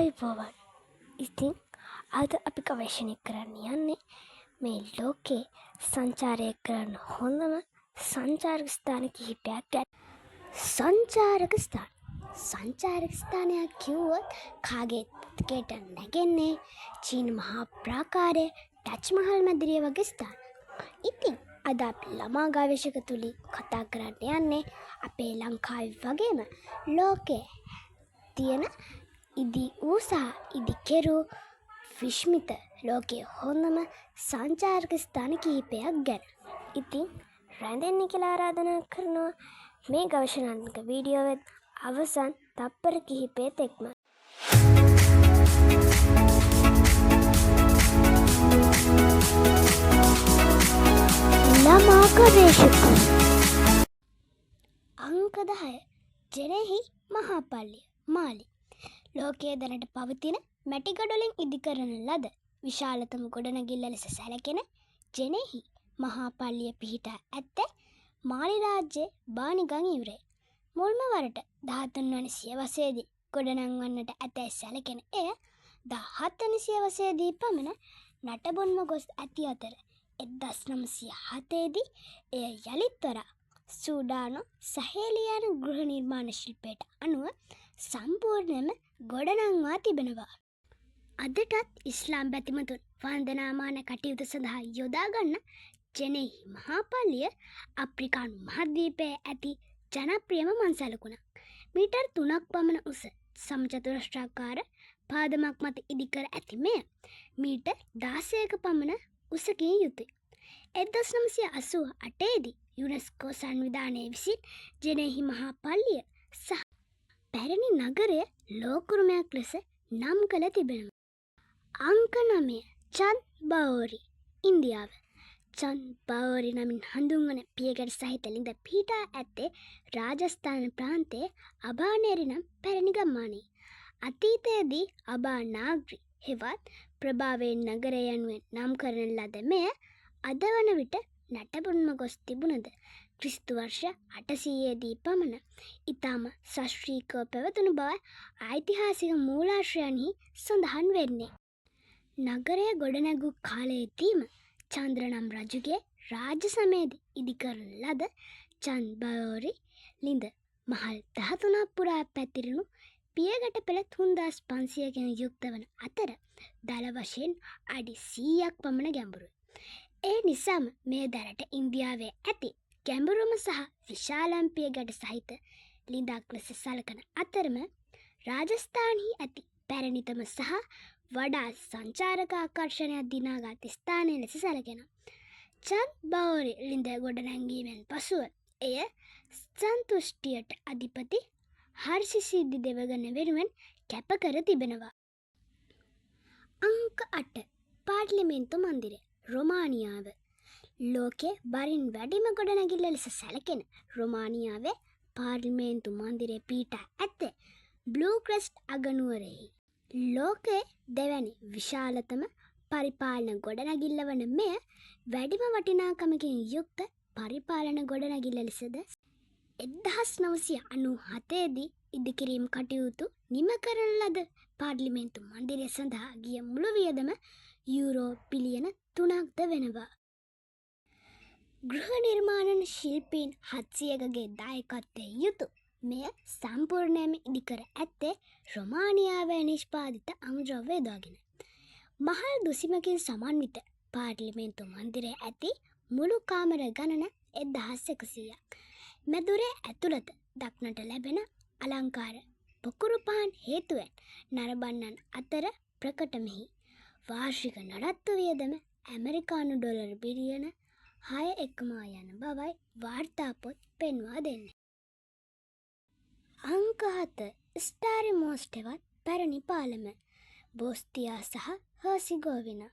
ආයුබෝවන්. ඉතින් අද අපි ගවේෂණය කරන්න යන්නේ මේ ලෝකේ සංචාරය කරන්න හොඳම සංචාරක ස්ථාන කිහිපයක් ගැන. සංචාරක ස්ථාන. සංචාරක ස්ථානයක් කිව්වොත් කාගේ කට නැගෙන්නේ චීන මහා ප්‍රාකාරය, ටාජ් මහල් මැදිරිය වගේ ස්ථාන. ඉතින් අද අපි ළමා ගවේෂක තුලින් කතා කරන්න යන්නේ අපේ ලංකාවේ වගේම ලෝකයේ තියෙන ඉදි වූ සහ ඉදි කෙරූ විශ්මිත ලෝකයේ හොඳම සංචාරක ස්ථාන කිහිපයක් ගැන. ඉතින් රැඳෙන්න කියලා ආරාධනා කරනවා මේ ගවේෂණාත්මක වීඩියෝවෙත් අවසන් තප්පර කිහිපය තෙක්ම. ළමා ගවේෂක අංක 10 ජෙනෙහි මහා පල්ලිය, මාලි. ලෝකයේ දැනට පවතින මැටි ගඩොලින් ඉදිකරන ලද විශාලතම ගොඩනැගිල්ල ලෙස සැලකෙන ජෙනෙහි මහා පල්ලිය පිහිටා ඇත්තේ මාලි රාජ්‍යයේ බානිගං ඉවුරේ. මුල්ම වරට 13 වන සියවසේදී ගොඩනංවන්නට ඇතැයි සැලකෙන එය 17 වන සියවසේදී පමණ නටබුන්ව ගොස් ඇති අතර 1907 දී එය යළිත් වරක් සූඩානෝ සහේලියානු ගෘහ නිර්මාණ ශිල්පයට අනුව සම්පූර්ණයෙන්ම ගොඩනංවා තිබෙනවා. අදටත් ඉස්ලාම් බැතිමතුන් වන්දනාමාන කටයුතු සඳහා යොදාගන්න ජෙනෙහි මහා පල්ලිය අප්‍රිකානු මහද්වීපයේ ඇති ජනප්‍රියම මන්සලකුණක්. මීටර් 3ක් පමණ උස සමචතුරස්‍රාකාර පාදමක් මත ඉදිකර ඇති මෙය මීටර් 16ක පමණ උසකින් යුතුයි. 1988 දී යුනෙස්කෝ සංවිධානය විසින් ජෙනෙහි මහා පල්ලිය සහ පැරණි නගරය ලෝක උරුමයක් ලෙස නම් කළ තිබෙනවා. අංක 9 චන්ද් බවෝරි, ඉන්දියාව. චන්ද් බවෝරි නමින් හඳුන්වන පියගැට සහිත ළිඳ පිහිටා ඇත්තේ රාජස්ථාන ප්‍රාන්තයේ අබානේරි නම් පැරණි ගම්මානයේ. අතීතයේදී අබා නාග්‍රි හෙවත් ප්‍රභාවයෙන් නගරය යනුවෙන් නම් කරන ලද මෙය අද වන විට නටබුන්ව ගොස් තිබුණද ක්‍රිස්තු වර්ෂ 800 දී පමණ ඉතාම ශාස්ත්‍රීයව පැවතුණු බව ඓතිහාසික මූලාශ්‍රයන්හි සඳහන් වෙන්නේ. නගරය ගොඩනැගූ කාලයේදීම චන්ද්‍ර නම් රජුගේ රාජ්‍ය සමයේදී ඉදිකරන ලද චන්ද් බවෝරි ළිඳ මහල් 13ක් පුරා පැතිරුණු පියගැට පෙළ 3500කින් යුක්ත වන අතර දළ වශයෙන් අඩි 100ක් පමණ ගැඹුරුයි. ඒ නිසාම මේ දැනට ඉන්දියාවේ ඇති ගැඹුරුම සහ විශාලම පියගැට සහිත ළිඳක් ලෙස සලකන අතරම රාජස්ථානහි ඇති පැරණිතම සහ වඩා සංචාරක ආකර්ෂණයක් දිනාගත් ස්ථානය ලෙස සැලකෙනවා. චන්ද් බවෝරි ළිඳ ගොඩනැංවීමෙන් පසුව එය සන්තුෂ්ටියට අධිපති හර්ෂ සිද්ධි දෙවගන වෙනුවෙන් කැප කර තිබෙනවා. අංක 8 පාර්ලිමේන්තු මන්දිරය, රොමානියාව. ලෝකයේ බරින් වැඩිම ගොඩනැගිල්ල ලෙස සැලකෙන රොමානියාවේ පාර්ලිමේන්තු මන්දිරය පිහිටා ඇත්තේ බ්ලූ ක්‍රෙස්ට් අගනුවරෙහි. ලෝකයේ දෙවැනි විශාලතම පරිපාලන ගොඩනැගිල්ල වන මෙය වැඩිම වටිනාකමකින් යුක්ත පරිපාලන ගොඩනැගිල්ල ලෙසද 1997 දී ඉදිකිරීම් කටයුතු නිම කරන ලද පාර්ලිමේන්තු මන්දිරය සඳහා ගිය මුළු වියදම යුරෝ බිලියන 3ක්ද වෙනවා. ගෘහ නිර්මාණ ශිල්පීන් 700කගේ දායකත්වයෙන් යුතු මෙය සම්පූර්ණයෙන්ම ඉදිකර ඇත්තේ රොමානියාවේ නිෂ්පාදිත අමුද්‍රව්‍ය යොදාගෙන. මහල් දුසිමකින් සමන්විත පාර්ලිමේන්තු මන්දිරයේ ඇති මුළු කාමර ගණන 1100ක්. මැදුරේ ඇතුළත දක්නට ලැබෙන අලංකාර පොකුරු පහන් හේතුවෙන් නරඹන්නන් අතර ප්‍රකට මෙහි වාර්ෂික නඩත්තු වියදම ඇමරිකානු ඩොලර් බිලියන 6 එකමා යන බවයි වාර්තා පොත් පෙන්වා දෙන්නේ. අංක 7 ස්ටාරි මෝස්ට් හෙවත් පැරණි පාලම, බොස්නියා සහ හර්සිගෝවිනා.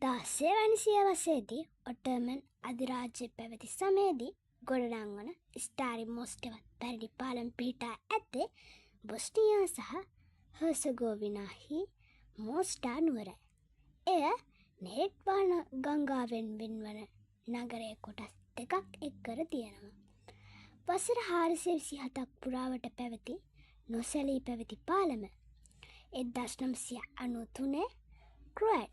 16 වැනි සියවසේදී ඔටෝමන් අධිරාජ්‍ය පැවති සමයේදී ගොඩනංවන ස්ටාරි මෝස්ට් හෙවත් පැරණි පාලම පිහිටා ඇත්තේ බොස්නියා සහ හර්සගෝවිනාහි මෝස්ටා නුවරයි. එය නෙරෙට්වා ගංගාවෙන් වෙන්වන නගරය කොටස් දෙකක් එක් කර තියෙනවා. වසර 427ක් පුරාවට පැවති නොසැලී පැවති පාලම 1993 ක්‍රොඇට්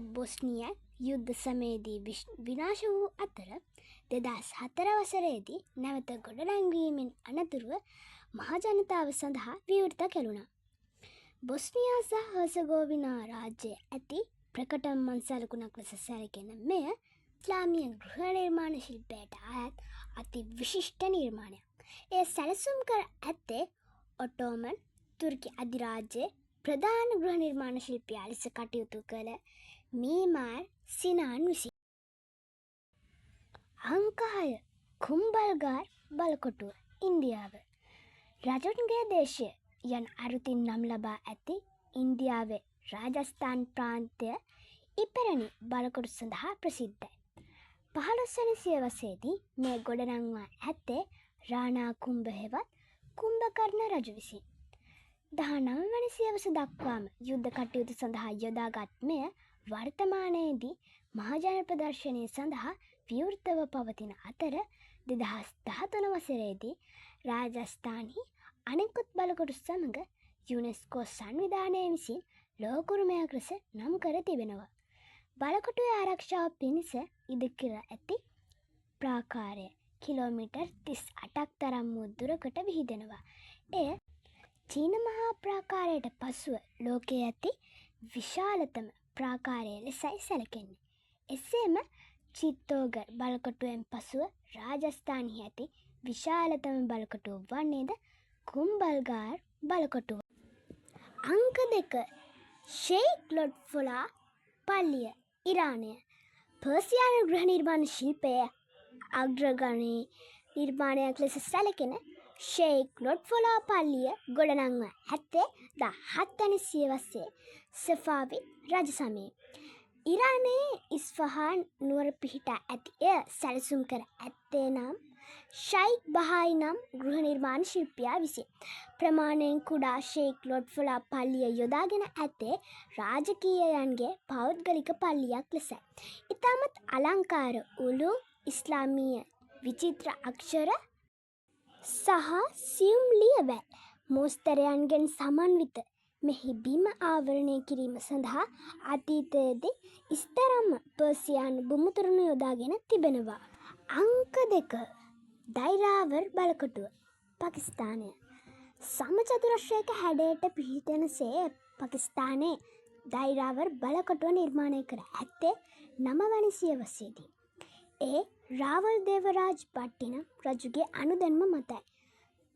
බොස්නියන් යුද්ධ සමයේදී විනාශ වූ අතර 2004 වසරේදී නැවත ගොඩනැංවීමෙන් අනතුරුව මහජනතාව සඳහා විවෘත කෙරුණා. බොස්නියා සහ හර්සගෝවිනා රාජ්‍යයේ ඇති ප්‍රකටම මංසලකුණක් ලෙස සැලකෙන මෙය ඉස්ලාමීය ගෘහ නිර්මාණ ශිල්පයට අයත් අති විශිෂ්ට නිර්මාණයක්. එය සැලසුම් කර ඇත්තේ ඔටෝමන් තුර්කි අධිරාජ්‍යයේ ප්‍රධාන ගෘහ නිර්මාණ ශිල්පියා ලෙස කටයුතු කළ මීමාර් සිනාන් විසින්. අංක 6, කුම්බල්ගාර් බලකොටුව, ඉන්දියාව. රජුන්ගේ දේශය යන අරුතින් නම් ලබා ඇති ඉන්දියාවේ රාජස්ථාන් ප්‍රාන්තය ඉපැරණි බලකොටු සඳහා ප්‍රසිද්ධයි. 15 වන සියවසේදී මේ ගොඩනංවා ඇත්තේ රාණා කුම්භ හෙවත් කුම්භකර්ණ රජු විසින්. 19 වන සියවස දක්වාම යුද්ධ කටයුතු සඳහා යොදාගත් මෙය වර්තමානයේදී මහජන ප්‍රදර්ශනය සඳහා විවෘතව පවතින අතර 2013 වසරේදී රාජස්ථාන්හි අනෙකුත් බලකොටු සමඟ යුනෙස්කෝ සංවිධානය විසින් ලෝක උරුමයක් ලෙස නම් කර තිබෙනවා. බලකොටුවේ ආරක්ෂාව පිණිස ඉදිකර ඇති ප්‍රාකාරය කිලෝමීටර් 38ක් තරම් වූ දුරකට විහිදෙනවා. එය චීන මහා ප්‍රාකාරයට පසුව ලෝකයේ ඇති විශාලතම ප්‍රාකාරය ලෙසයි සැලකෙන්නේ. එසේම චිත්තෝගර් බලකොටුවෙන් පසුව රාජස්ථාන්හි ඇති විශාලතම බලකොටුව වන්නේද කුම්බල්ගාර් බලකොටුව. අංක 2, ෂෙයික් ලොට්ෆොලා පල්ලිය, ඉරානය. පර්සියානු ගෘහ නිර්මාණ ශිල්පයේ අග්‍රගණ්‍ය නිර්මාණයක් ලෙස සැලකෙන ෂෙයික් ලොට්ෆොලා පල්ලිය ගොඩනංවා ඇත්තේ 17 වන සියවසේ සෆාවිද් රජ සමයේ. ඉරානයේ ඉස්ෆහාන් නුවර පිහිටා ඇති එය සැලසුම් කර ඇත්තේ නම් ෂයික් බහායි නම් ගෘහ නිර්මාණ ශිල්පියා විසින්. ප්‍රමාණයෙන් කුඩා ෂෙයික් ලොට්ෆොලා පල්ලිය යොදාගෙන ඇත්තේ රාජකීයයන්ගේ පෞද්ගලික පල්ලියක් ලෙසයි. ඉතාමත් අලංකාර උළු ඉස්ලාමීය විචිත්‍ර අක්ෂර සහ සියුම් ලියවැල් මෝස්තරයන්ගෙන් සමන්විත මෙහි බිම ආවරණය කිරීම සඳහා අතීතයේදී ඉස්තරම්ම පර්සියානු බුමුතුරුණු යොදාගෙන තිබෙනවා. අංක 2, දෛරාවර් බලකොටුව, පාකිස්තානය. සමචතුරස්‍රයක හැඩයට පිහිටන සේ පාකිස්තානයේ දෛරාවර් බලකොටුව නිර්මාණය කර ඇත්තේ 9 වන සියවසේදී. ඒ රාවල් දේවරාජ් භට්ටි නම් රජුගේ අනුදැනුම මතයි.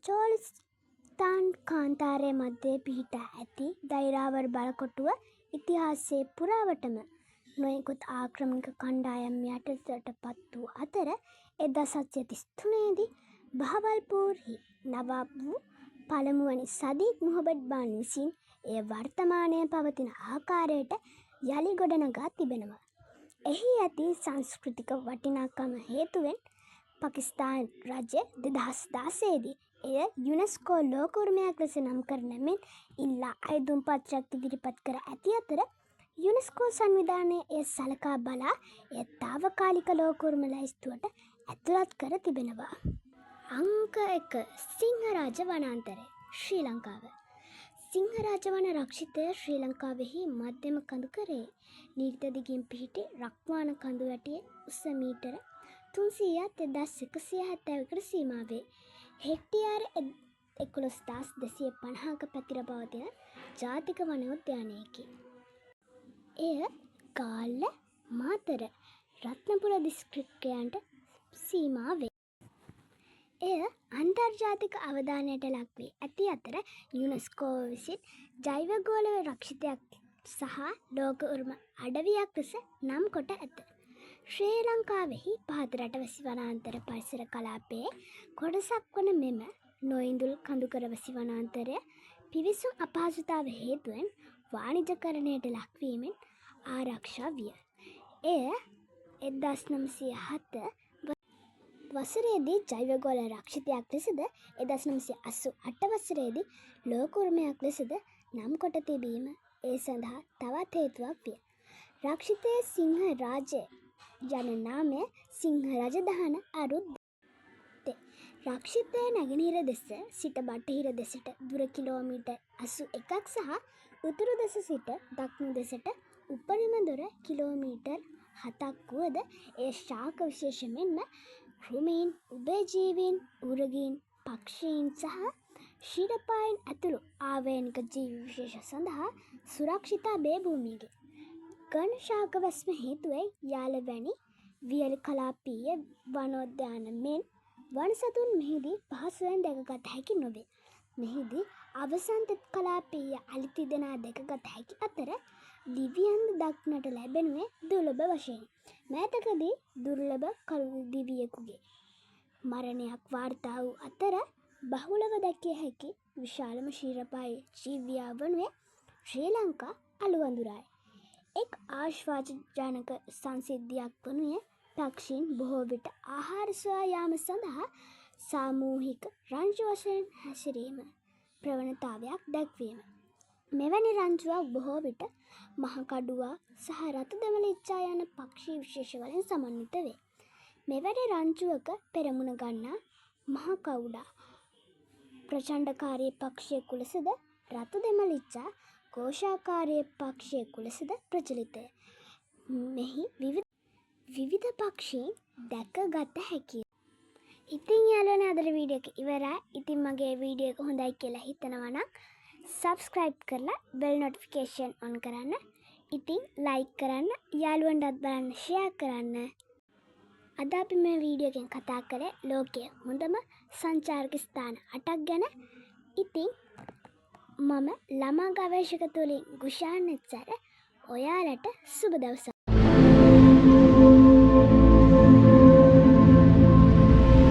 චෝලිස්තාන් කාන්තාරය මධ්‍යයේ පිහිටා ඇති දෛරාවර් බලකොටුව ඉතිහාසයේ පුරාවටම නොයෙකුත් ආක්‍රමණික කණ්ඩායම් යටතට පත් වූ අතර 1733 දී බහවල්පූර්හි නවාබ් වූ පළමුවැනි සදීක් මොහොබට් බාන් විසින් එය වර්තමානයේ පවතින ආකාරයට යළි ගොඩනගා තිබෙනවා. එහි ඇති සංස්කෘතික වටිනාකම හේතුවෙන් පාකිස්තාන් රජය 2016 දී එය යුනෙස්කෝ ලෝක උරුමයක් ලෙස නම් කරන මෙන් ඉල්ලා අයදුම් පත්‍රයක් ඉදිරිපත් කර ඇති අතර යුනෙස්කෝ සංවිධානය එය සලකා බලා එය තාවකාලික ලෝක උරුම ලැයිස්තුවට ඇතුළත් කර තිබෙනවා. අංක 1, සිංහරාජ වනාන්තරය, ශ්‍රී ලංකාව. සිංහරාජ වන රක්ෂිතය ශ්‍රී ලංකාවෙහි මධ්‍යම කඳුකරයේ නිරිත දිගින් පිහිටි රක්වාන කඳු වැටියේ උස මීටර 300ත් 1170කට සීමා වේ. හෙක්ටියාර 11,250ක පැතිර පවතින ජාතික වනෝද්‍යානයකි. එය ගාල්ල, මාතර, රත්නපුර දිස්ත්‍රික්කයන්ට සීමා වේ. එය අන්තර්ජාතික අවධානයට ලක් වී ඇති අතර යුනෙස්කෝ විසින් ජෛවගෝල රක්ෂිතයක් සහ ලෝක උරුම අඩවියක් ලෙස නම් කොට ඇත. ශ්‍රී ලංකාවෙහි පහත රටවැසි වනාන්තර පරිසර කලාපයේ කොටසක් වන මෙම නොඉඳුල් කඳුකරවැසි වනාන්තරය පිවිසුම් අපහසුතාව හේතුවෙන් වාණිජකරණයට ලක්වීමෙන් ආරක්ෂා විය. එය 1907 වසරේදී ජෛවගෝල රක්ෂිතයක් ලෙසද 1988 වසරේදී ලෝක උරුමයක් ලෙසද නම් කොට තිබීම ඒ සඳහා තවත් හේතුවක් විය. රක්ෂිතයේ සිංහ රාජය යන නාමය සිංහ රජ දහන අරුත් දේ. රක්ෂිතය නැගෙනහිර දෙස සිට බටහිර දෙසට දුර කිලෝමීටර් 81ක් සහ උතුරු දෙස සිට දකුණු දෙසට උපරිම දුර කිලෝමීටර් 7ක් වුවද, එය ශාක විශේෂ මෙන්ම කෘමීන්, උභයජීවීන්, උරගීන්, පක්ෂීන් සහ ක්ෂීරපායීන් ඇතුළු ආවේනික ජීවි විශේෂ සඳහා සුරක්ෂිත අභය භූමියකි. ඝන ශාක වැස්ම හේතුවෙන් යාල වැනි වියලි කලාපීය වනෝද්‍යාන මෙන් වන සතුන් මෙහිදී පහසුවෙන් දැකගත හැකි නොවේ. මෙහිදී අවසන් තෙත් කලාපීය අලි තිදෙනා දැකගත හැකි අතර, දිවියන්ද දක්නට ලැබෙනුයේ දුර්ලභ වශයෙනි. මෑතකදී දුර්ලභ කළු දිවියෙකුගේ මරණයක් වාර්තා වූ අතර, බහුලව දැකිය හැකි විශාලම ක්ෂීරපායී ජීවියා වනුයේ ශ්‍රී ලංකා අලු වඳුරායි. එක් ආශ්වාසජනක සංසිද්ධියක් වනුයේ පක්ෂීන් බොහෝ විට ආහාර සොයා යාම සඳහා සාමූහික රංචු වශයෙන් හැසිරීම ප්‍රවණතාවයක් දැක්වීම. මෙවැනි රංචුවක් බොහෝ විට මහ කඩුවා සහ රතු දෙමළ ඉච්චා යන පක්ෂී විශේෂ වලින් සමන්විත වේ. මෙවැනි රංචුවක පෙරමුණ ගන්නා මහ කවුඩා ප්‍රචණ්ඩකාරී පක්ෂියෙකු ලෙසද, රතු දෙමළ ඉච්චා ඝෝෂාකාරී පක්ෂියෙකු ලෙසද ප්‍රචලිතය. මෙහි විවිධ පක්ෂීන් දැකගත හැකිය. ඉතින් යාළුවනේ, අදට වීඩියෝ එක ඉවරයි. ඉතින් මගේ වීඩියෝ එක හොඳයි කියලා හිතනවා නම් සබ්ස්ක්‍රයිබ් කරලා බෙල් නොටිෆිකේෂන් ඔන් කරන්න. ඉතින් ලයික් කරන්න, යාළුවන්ටත් බලන්න ෂෙයා කරන්න. අද අපි මේ වීඩියෝ එකෙන් කතා කරේ ලෝකයේ හොඳම සංචාරක ස්ථාන 8ක් ගැන. ඉතින් මම ළමා ගවේෂක තුලින් ගුෂාන් නෙත්සර. ඔයාලට සුබ දවසක්.